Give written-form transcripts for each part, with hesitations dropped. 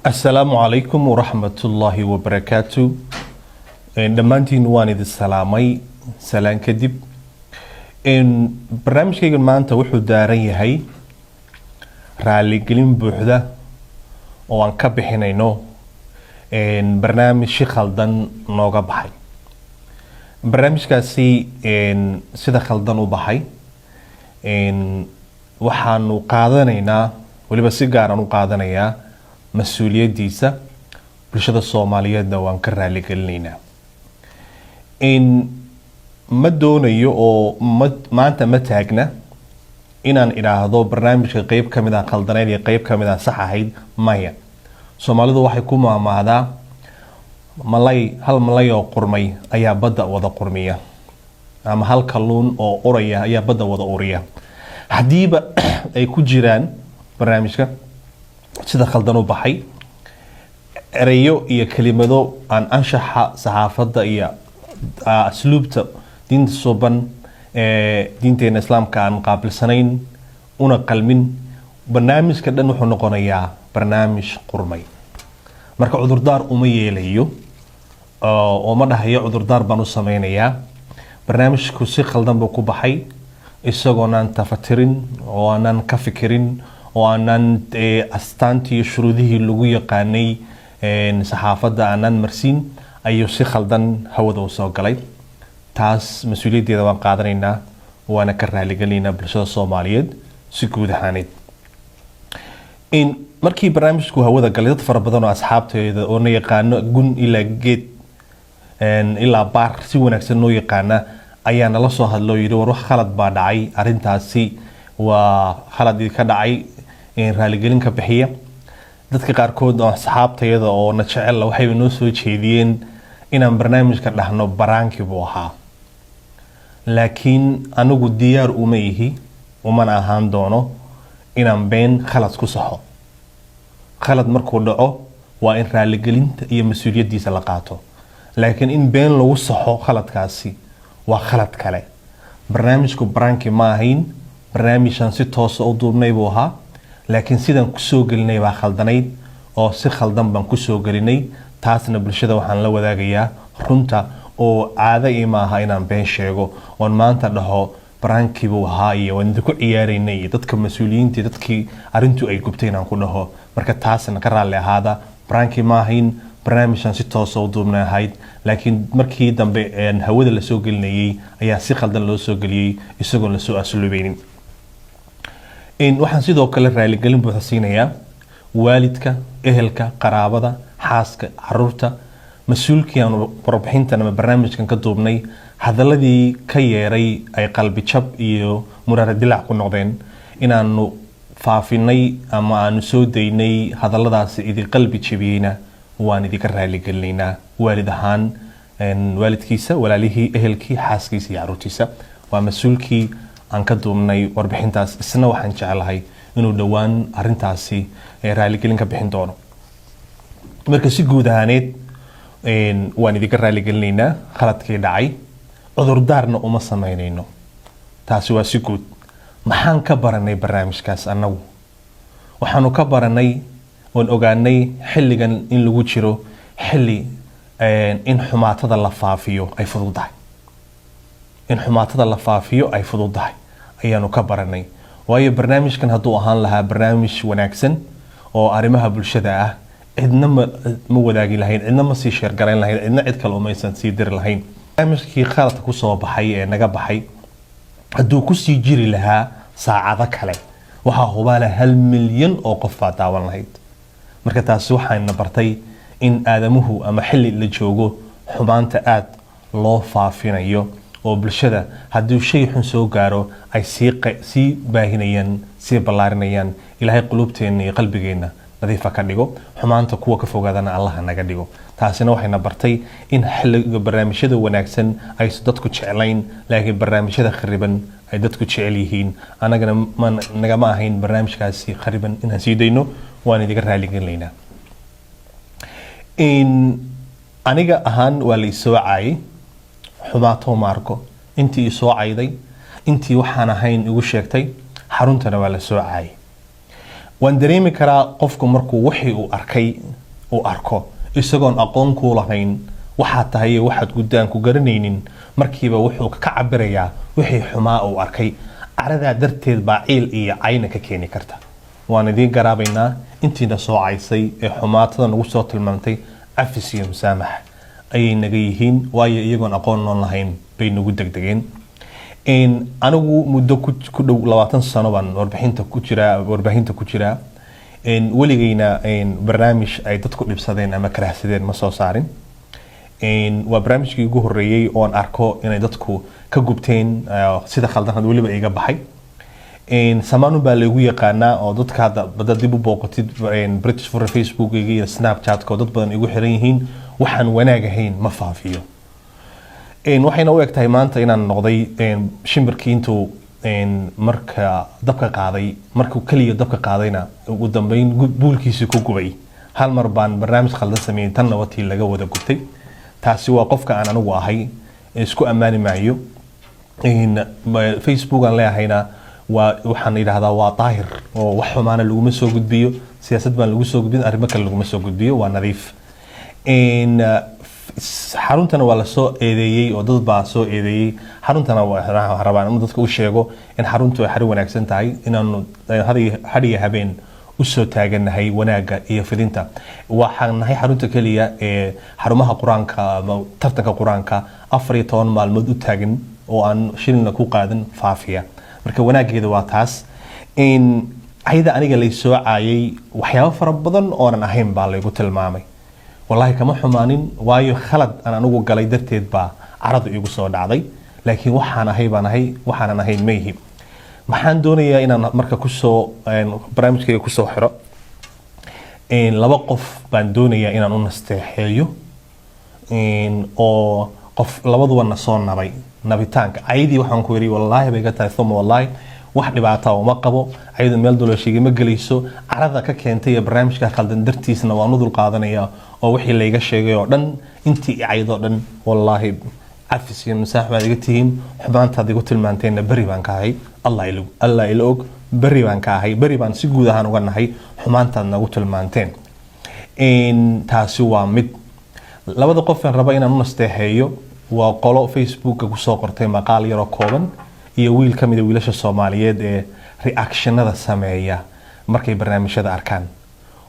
Asalaamu calaykum waraxmatullaahi wabarakaatu. Dhammaantiin waan idin salaamay. Salaan kadib, barnaamijkaygan maanta wuxuu daaran yahay raaligelin buuxda oo aan ka bixinayno barnaamij si khaldan nooga baxay. Barnaamijkaasi sida khaldan u baxay waxaanu qaadanaynaa, weliba si gaaraan u qaadanayaa mas-uuliyaddiisa, bulshada Soomaaliyeedna waan ka raaligelinaynaa. Ma doonayo oo ma maanta ma taagna inaan idhaahdo barnaamijka qeyb ka mid ah khaldanayd iyo qeyb ka mid ah sax ahayd. Maya, Soomaalidu waxay ku maamaahdaa malay, hal malay oo qurmay ayaa badda wada qurmiya, ama hal kalluun oo uraya ayaa badda wada uriya. Haddiiba ay ku jiraan barnaamijka sida khaldan u baxay ereyo iyo kelimado aan anshaxa saxaafadda iyo asluubta diinta suban ee diinteena Islaamka aan qaabilsanayn una qalmin, barnaamijka dhan wuxuu noqonayaa barnaamij qurmay. Marka cudurdaar uma yeelayo oo ma dhahayo cudurdaar baan u sameynayaa. Barnaamijku si khaldan buu ku baxay, isagoonaan tafatirin oo aanan ka fikirin oo aanan astaantii iyo shuruudihii lagu yaqaanay saxaafadda aanan marsiin ayuu si khaldan hawada u soo galay. Taas mas-uuliyaddeeda waan qaadanaynaa, waana ka raaligelinaynaa bulshada Soomaaliyeed si guud ahaaneed. Markii barnaamijku hawada galay, dad fara badan oo asxaabteeda oo na yaqaano gun ilaa geed ilaa baar si wanaagsan noo yaqaana ayaa nala soo hadlo, yidhi: "War, wax khalad baa dhacay, arrintaasi waa khalad ka dhacay, raaligelin ka bixiya." Dadka qaarkood oo asxaabtayada oo na jecel waxayba noo soo jeediyeen inaan barnaamijka dhahno prank-i buu ahaa, laakiin anigu diyaar uma ihi, umana ahaan doono inaan been khalad ku saxo. Khalad markuu dhaco waa in raaligelinta iyo mas-uuliyaddiisa la qaato, laakiin in been lagu saxo khaladkaasi waa khalad kale. Barnaamijku prank-i ma ahayn, barnaamijaan si toosa u duubnay buu ahaa, laakiin sidaan kusoo gelinay baa khaldanayd oo si khaldan baan kusoo gelinay. Taasna bulshada waxaan la wadaagayaa runta, oo caado ii maaha inaan been sheego oon maanta dhaho prank-i buu ahaa iyo waan idinku ciyaaraynay iyo dadka mas-uuliyiintii, dadkii arrintu ay gubtay inaan ku dhaho. Marka taasna ka raalli ahaada. Prank-i ma ahayn, barnaamijaan si toosa u duubnay ahayd, laakiin markii dambe hawada lasoo gelinayay ayaa si khaldan loo soo geliyey isagoon lasoo asluubeynin. Waxaan sidoo kale raaligelin buuxa siinayaa waalidka, ehelka, qaraabada, xaaska, caruurta mas-uulkii aanu warbixintan ama barnaamijkan ka duubnay. Hadaladii ka yeeray ay qalbi jab iyo muraara dilaac ku noqdeen inaanu faafinay ama aanu soo daynay hadaladaasi idin qalbi jabiyeyna, waan idinka raaligelinaynaa waalid ahaan, waalidkiisa, walaalihii, ehelkii, xaaskiisa iyo caruurtiisa. Waa mas-uulkii aan ka duubnay warbixintaas, isna waxaan jeclahay inuu dhowaan arintaasi raaligelin ka bixin doono. Marka si guud ahaaneed waan idinka raaligelinaynaa khaladkii dhacay, cudurdaarna uma sameynayno. Taasi waa si guud. Maxaan ka baranay barnaamijkaas annagu? Waxaanu ka baranay oon ogaanay xilligan in lagu jiro xilli in xumaatada la faafiyo ay fududahay, in xumaatada la faafiyo ay fududahay ayaanu ka baranay. Waayo, barnaamijkan hadduu ahaan lahaa barnaamij wanaagsan oo arrimaha bulshada ah, cidna ma wadaagi lahayn, cidna ma sii share garayn lahayn, cidna cid kale umaysan sii diri lahayn. Barnaamijkii khaladka kusoo baxay ee naga baxay hadduu kusii jiri lahaa saacado kale, waxaa hubaala 1 milyan oo qof baa daawan lahayd. Marka taasi waxayna bartay in aadamuhu ama xilli la joogo xumaanta aada loo faafinayo, oo bulshada hadduu shay xun soo gaaro ay sii baahinayaan, sii ballaarinayaan. Ilaahay quluubteenna iyo qalbigeenna nadiifa ka dhigo, xumaanta kuwa ka fogaadana Allaha naga dhigo. Taasina waxayna bartay in xilliga barnaamijyada wanaagsan aysan dadku jeclayn, laakiin barnaamijyada khariban ay dadku jecel yihiin. Annagana ma nagama ahayn barnaamijkaasi khariban inaan sii dayno, waan idinka raaligelinaynaa. In aniga ahaan waa la isoo caayay, xumaato ma arko. Intii isoo cayday, intii waxaan ahayn igu sheegtay, xaruntana waa la soo caayay. Waan dareemi karaa qofku markuu wixii uu arkay. Uu arko isagoon aqoon kuu lahayn, waxaad tahay iyo waxaad guddaan ku garanaynin, markiiba wuxuu ka cabirayaa wixii xumaa uu arkay. Caradaa darteed baa ciil iyo cayna ka keeni karta. Waan idiin garaabaynaa intiina soo caysay ee xumaatada nagu soo tilmaamtay. Cafis iyo musaamax ayay naga yihiin, waayo iyagoon aqoon noon lahayn bay nagu degdegeen. Anigu muddo ku dhow 20 sano baan warbixinta ku jiraa, warbaahinta ku jiraa. Weligayna barnaamij ay dadku dhibsadeen ama karahsadeen ma soo saarin. Waa barnaamijkii ugu horeeyey oon arko inay dadku ka gubteen sida khaldan had weliba iga baxay. Samaanun baa laygu yaqaanaa oo dadka hadda haddaad dib u booqatid British Fure Facebookiga iyo Snapchatka oo dad badan igu xiran yihiin, waxaan wanaag ahayn ma faafiyo. Waxayna u eg tahay maanta inaan noqday shimbirkii intuu marka dabka qaaday, markuu keliya dabka qaadayna ugu dambeyn buulkiisii ku gubay. Hal mar baan barnaamij khaldan sameeyey, tanna watii laga wada gubtay. Taasi waa qofka aan anigu ahay, isku ammaani maayo. Facebook aan leeyahayna waa waxaan idhahdaa waa daahir oo wax xumaana laguma soo gudbiyo, siyaasad baan lagu soo gudbin, arrimo kale laguma soo gudbiyo, waa nadiif. Xaruntana waa lasoo eedeeyey oo dad baa soo eedeeyey. Xaruntana waxaan rabaa in dadka u sheego in xaruntu ay xarun wanaagsan tahay, inaanu hadhiyo habeen usoo taaganahay wanaagga iyo fidinta. Waxaan nahay xarunta keliya ee xarumaha Qur-aanka ama tartanka Qur-aanka 14 maalmood u taagan oo aan shilina ku qaadan faafiya. Marka wanaaggeeda waa taas. Ayada aniga laysoo caayay, waxyaabo fara badan oonan ahayn baa laygu tilmaamay. Wallaahi kama xumaanin, waayo khalad aan anigu galay darteed baa caradu igu soo dhacday. Laakiin waxaan ahay baan ahay, waxaanan ahayn mayhi. Maxaan doonayaa inaan marka kusoo barnaamijkayga kusoo xiro? Laba qof baan doonayaa inaan u nasteexeeyo oo qof labaduba na soo nabay. Nabitaanka caydii waxaan ku yidhi, wallaahi bay ka tahay, uma wallaahi wax dhibaata uma qabo. Caydu meel dolooshiga ma gelayso. Carada ka keentay iyo barnaamijka khaldan dartiisna waan u dul qaadanaya oo wixii layga sheegay oo dhan, intii i caydoo dhan, wallaahi cafis iyo masaax baad iga tihiin. Xumaantaad igu tilmaanteenna beri baan ka ahay. Allah ila og, beri baan ka ahay, beri baan si guud ahaan uga nahay xumaantaad nagu tilmaanteen. Taasi waa mid. Labada qof een raba inaan u nasteexeeyo waa qolo Facebooka kusoo qortay maqaal yaroo kooban iyo wiil ka mida wiilasha Soomaaliyeed ee reactionada sameeya markay barnaamijyada arkaan.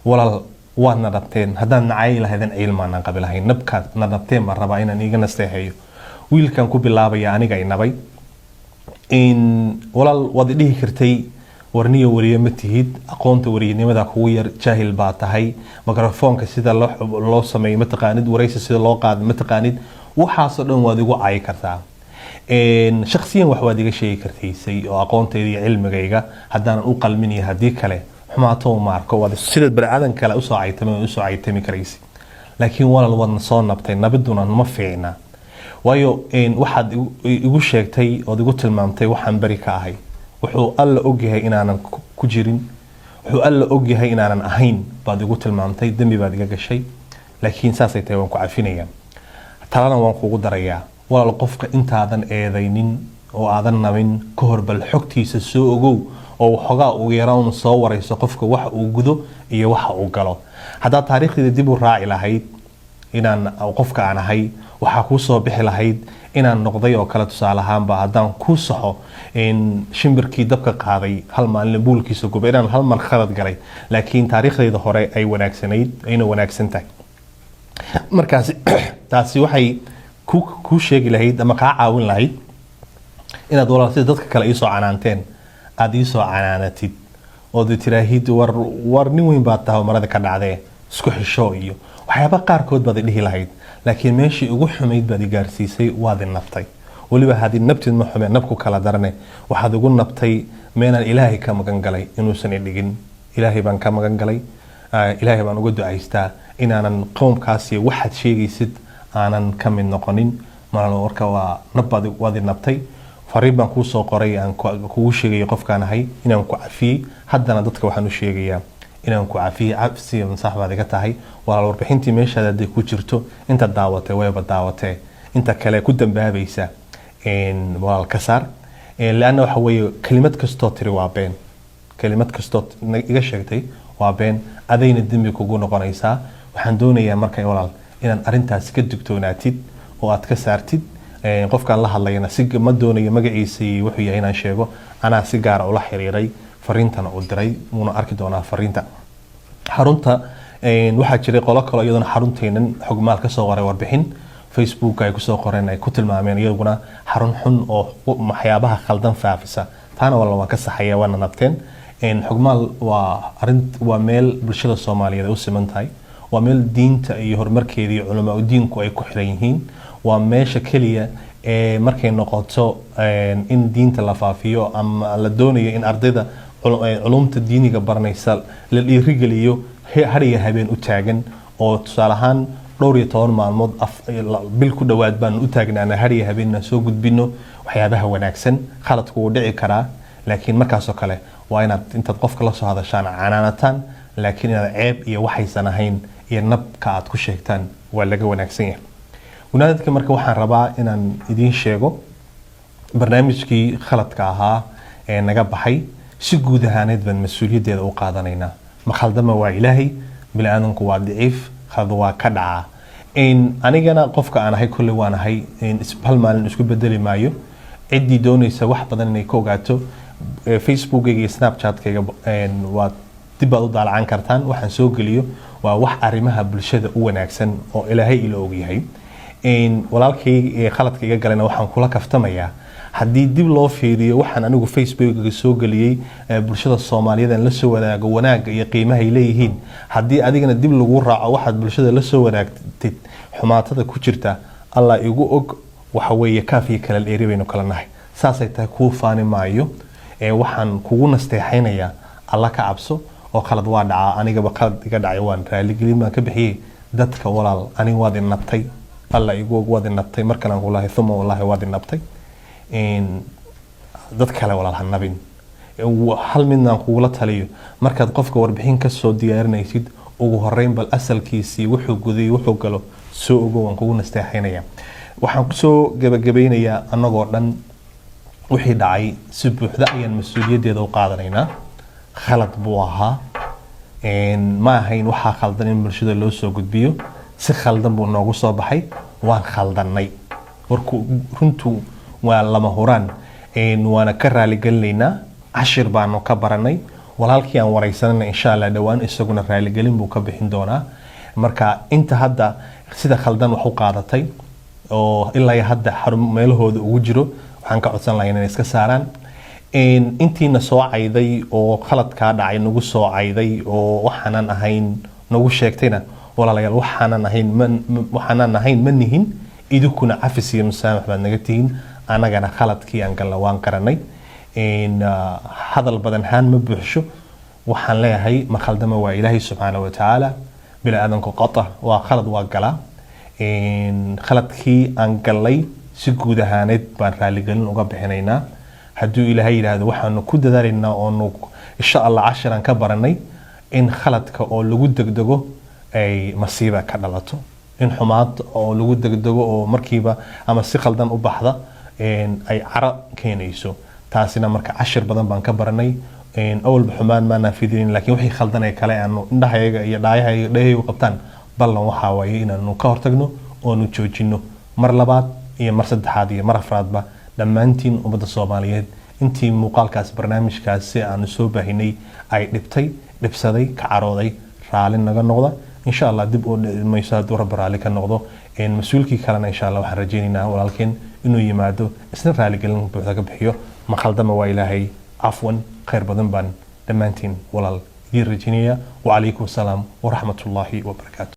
Walaal, waad na dhabteen. Haddaad nacay lahaydeen, ciil maanaan qabi lahayn. Nabkaad na dhabteen baan rabaa inaan iiga nasteexeeyo. Wiilkan ku bilaabaya aniga inabay. Walaal, waad idhihi kartay, warniyo wariye ma tihid, aqoonta wariyanimada kugu yar, jaahil baa tahay, mikrofoonka sida loo sameeyo ma taqaanid, waraysi sida loo qaado ma taqaanid. Waxaasoo dhan waad igu cayi kartaa. Shakhsiyan wax waad iga sheegi kartaysay oo aqoontayda iyo cilmigayga haddaanan u qalmin iyo haddii kale xumaato ma arko. Waad sidaad baniaadan kale usoo caytamay usoo caytami karaysa. Laakiin walaal, waadna soo nabtay. Nabiduna ma fiicna, waayo waxaad igu sheegtay ood igu tilmaamtay waxaan beri ka ahay. Wuxuu Alla ogyahay inaanan ku jirin, wuxuu Alla ogyahay inaanan ahayn baad igu tilmaamtay. Dembi baad iga gashay, laakiin saasay tahay waan ku cafinayaa, talana waan kugu darayaa. Walaal, qofka intaadan eedaynin oo aadan nabin ka hor, bal xogtiisa soo ogow oo waxoogaa ugu yaraan soo warayso qofka waxa uu gudo iyo waxa uu galo. Haddaad taariikhdayda dib u raaci lahayd inaan qofka aan ahay, waxaa kuu soo bixi lahayd inaan noqday oo kale. Tusaale ahaanba haddaan kuu saxo, shimbirkii dabka qaaday hal maalin buulkiisa gubay, inaan hal mar khalad galay, laakiin taariikhdayda hore ay wanaagsanayd, ayna wanaagsan tahay. Markaasi taasi waxay kuu sheegi lahayd ama kaa caawin lahayd inaad, walaal, sida dadka kale iisoo canaanteen aada iisoo canaanatid ood tiraahid, war nin weyn baad tahay oo marada ka dhacdee, isku xisho, iyo waxyaaba qaarkood baad idhihi lahayd. Laakiin meeshii ugu xumayd baad i gaarsiisay, waad i nabtay. Weliba haddii nabtid ma xume, nabku kala darane. Waxaad igu nabtay meenaan Ilaahay ka magan galay inuusan idhigin. Ilaahay baan ka magan galay, Ilaahay baan uga ducaystaa inaanan qowmkaas iyo waxaad sheegaysid aanan ka mid noqonin. Marka waa nabbaad, waad i nabtay. Fariin baan kuu soo qoray aan kugu sheegayo qofkaan ahay, inaan ku cafiyey. Haddana dadka waxaan u sheegayaa inaan ku cafiyey. Cafsiga masax baad iga tahay, walaal. Warbixintii meeshaada hadday ku jirto, inta daawatay wayba daawatee, inta kale ku dambaabaysa, walaal, ka saar. Leanna waxa weeye kelimad kastoo tiri waa been. Kelimad kastoo iga sheegtay waa been. Waa been, adayna dembi kugu noqonaysaa. Waxaan doonayaa marka, walaal, inaad arrintaasi ka digtoonaatid oo aad ka saartid. Qofkaan la hadlayana si ma doonayo magaciisa iyo wuxuu yahay inaan sheego. Anaa si gaara ula xiriiray, fariintana u diray, wuuna arki doonaa fariinta. Xarunta waxaa jiray qolo kale iyaduna xarunteenan Xogmaal kasoo qoray warbixin Facebook ay kusoo qoreen, ay ku tilmaameen iyaguna xarun xun oo waxyaabaha khaldan faafisa. Taana walla waan ka saxaya, waana nabteen. Xogmaal waa arin, waa meel bulshada Soomaaliyeed ay u siman tahay, waa meel diinta iyo horumarkeeda iyo culamaa diinku ay ku xiran yihiin. Waa meesha keliya ee markay noqoto in diinta la faafiyo ama la doonayo in ardayda culumta diiniga baranaysa la dhiirigeliyo, hariya habeen u taagan, oo tusaale ahaan dhowr iyo toban maalmood, bil ku dhowaad baanu u taagnaana hariya habeen inaan soo gudbino waxyaabaha wanaagsan. Khaladku wuu dhici karaa, laakiin markaasoo kale waa inaad intaad qofka la soo hadashaan canaanataan, laakiin inaad ceeb iyo waxaysan ahayn iyo nabka aad ku sheegtaan waa laga wanaagsan yahay. Wanaadadka marka waxaan rabaa inaan idiin sheego barnaamijkii khaladka ahaa ee naga baxay si guud ahaaneed baan mas-uuliyaddeeda u qaadanaynaa. Ma khaldama waa Ilaahay, bini-aadanku waa daciif, khalad waa ka dhacaa. Anigana qofka aan ahay kolley waan ahay, hal maalin isku bedeli maayo. Ciddii doonaysa wax badan inay ka ogaato, Facebookkayga iyo Snapchatkayga waa dib baad u daalacan kartaan. Waxaan soo geliyo waa wax arrimaha bulshada u wanaagsan oo Ilaahay ila ogyahay. Walaalkay khaladka iga galayna waxaan kula kaftamayaa, haddii dib loo fiiriyo waxaan anigu Facebookaga soo geliyey, bulshada Soomaaliyeed aan la soo wadaago wanaagga iyo qiimaha ay leeyihiin, haddii adigana dib lagu raaco waxaad bulshada la soo wadaagtid xumaatada ku jirta, Allah igu og, waxa weeye kaaf iyo kala dheeri baynu kala nahay. Saasay tahay kuu faani maayo, ee waxaan kugu nasteexaynayaa Alla ka cabso oo khalad waa dhacaa. Anigaba khalad iga dhacay waan raaligelin baan ka bixiyey. Dadka walaal, aniga waad inabtay, Alla igu og, waad inabtay. Markan aan kulahay uma wallaahi waad inabtay. Dad kale walaal ha nabin. Hal midnaan kugula taliyo: markaad qofka warbixin kasoo diyaarinaysid, ugu horeyn bal asalkiisii, wuxuu guday, wuxuu galo soo ogo. Waan kugu nasteexaynaya. Waxaan kusoo gabagabeynayaa, annagoo dhan wixii dhacay si buuxda ayaan mas-uuliyaddeeda u qaadanaynaa. Khalad buu ahaa, ma ahayn waxaa khaldan in bulshada loo soo gudbiyo. Si khaldan buu noogu soo baxay, waan khaldannay. Warku runtu waa lama huraan, waana ka raaligelinaynaa. Cashir baanu ka baranay. Walaalkii aan wareysanana insha Allah dhowaan isaguna raaligelin buu ka bixin doonaa. Marka inta hadda sida khaldan wax u qaadatay oo ilaa iyo hadda xarun meelahooda ugu jiro, waxaan ka codsan lahaa inay iska saaraan. Intiina soo cayday oo khaladkaa dhacay nagu soo cayday oo waxaanan ahayn nagu sheegtayna, walaalayaal, waxaanan ahayn ma waxaanan ahayn ma nihin. Idinkuna cafis iyo musaamax baad naga tihiin. Annagana khaladkii aan galna waan qaranay. Hadal badan haan ma buuxsho. Waxaan leeyahay, ma khaldama waa Ilaahay subxaana wa tacaala, bini aadanku qata waa khalad waa galaa. Khaladkii aan galay si guud ahaaneed baan raaligelin uga bixinaynaa. Hadduu Ilaahay yidhaahdo, waxaanu ku dadaalaynaa oonu insha Allah cashiraan ka baranay in khaladka oo lagu degdego ay masiiba ka dhalato, in xumaad oo lagu degdego oo markiiba ama si khaldan u baxda ay caro keenayso. Taasina marka cashir badan baan ka baranay. Awalba xumaan maanaan fidinin, laakiin wixii khaldan ee kale aanu indhahayaga iyo dhaayahayaga dhehaygu qabtaan, ballan waxaa waaye inaanu ka hortagno oonu joojino. Mar labaad iyo mar saddexaad iyo mar afraadba, dhammaantiin ummadda Soomaaliyeed intii muuqaalkaas, barnaamijkaasi aanu soo baahinay ay dhibtay, dhibsaday, ka carooday, raali naga noqda. Insha Allah dib oo dhici mayso hadduu Rabbi raali ka noqdo. Mas-uulkii kalena insha Allah waxaan rajaynaynaa walaalkeen inuu yimaado, isna raaligelin buuxda ka bixiyo. Ma khaldama waa Ilaahay. Cafwan, khayr badan baan dhammaantiin walaal idiin rajaynaya. Wacalaykum asalaam waraxmat ullaahi wabarakaatu.